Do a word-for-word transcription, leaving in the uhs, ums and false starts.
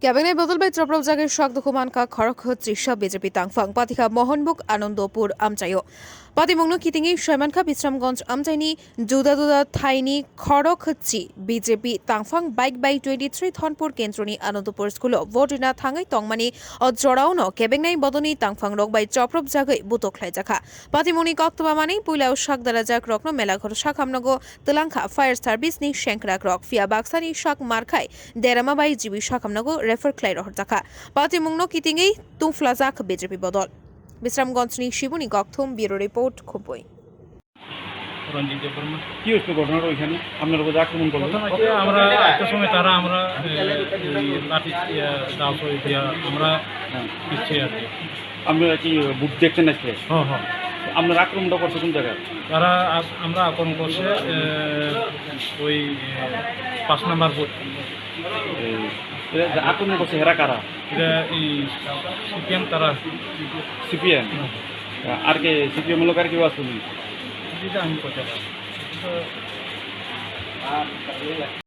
Kebengni bodol bai chopropjagwi sak dukhu mankha khorok chisa B J P tangphang patikha Mohanbuk Anandopur amchaio. Patimungno kitingwi saimankha Bisramganj amchaini juda juda thaini khorok chi B J P tangphang bike bai twenty three Thonpur kendroni Anandopur school-o vote rina thangwi tongmani o joraono kebengnai bodolni tangphangrok bai chopropjagwi butok khlaijakha. Patimungni koktwma manwi puilao sak darajakrokno melaghor sakhamnogo twlangkha fire service-ni sengkrakrok, phiya baksani sak markhai derama bai jibi sakhamnogo refer khlai rohorjakha. Patimungno kitingwi tungphlajak B J P bodol. Bisramganjni Shibuni Kokthum, Bureau Report, Khumui. রঞ্জিত দেববর্মা। কি হয়েছিল ঘটনাটা ওইখানে? আপনার উপরে আক্রমণ করলো? ঘটনা হচ্ছে আমরা একটা সময় তারা আমরা, এ, এই লাঠি, ইয়া, দা সই দিয়া আমরা হ্যাঁ। পিছিয়ে আর কি। আপনারা কি ভোট দেখছেন আজকে? হ্যাঁ, হ্যাঁ। আপনার আক্রমণটা করছে কোন জায়গায়? তারা আ-, আমরা আক্রমণ করছে, এ, ওই, এ, পাঁচ নাম্বার বুথ। এই, এরা যে আক্রমণ করছে, এরা কারা? এরা এই সিপিএম তারা। সিপিএম? হ্যাঁ। আর কে সিপিএম লোক আর কেউ আসেনি? এটা আমি করতে পারি।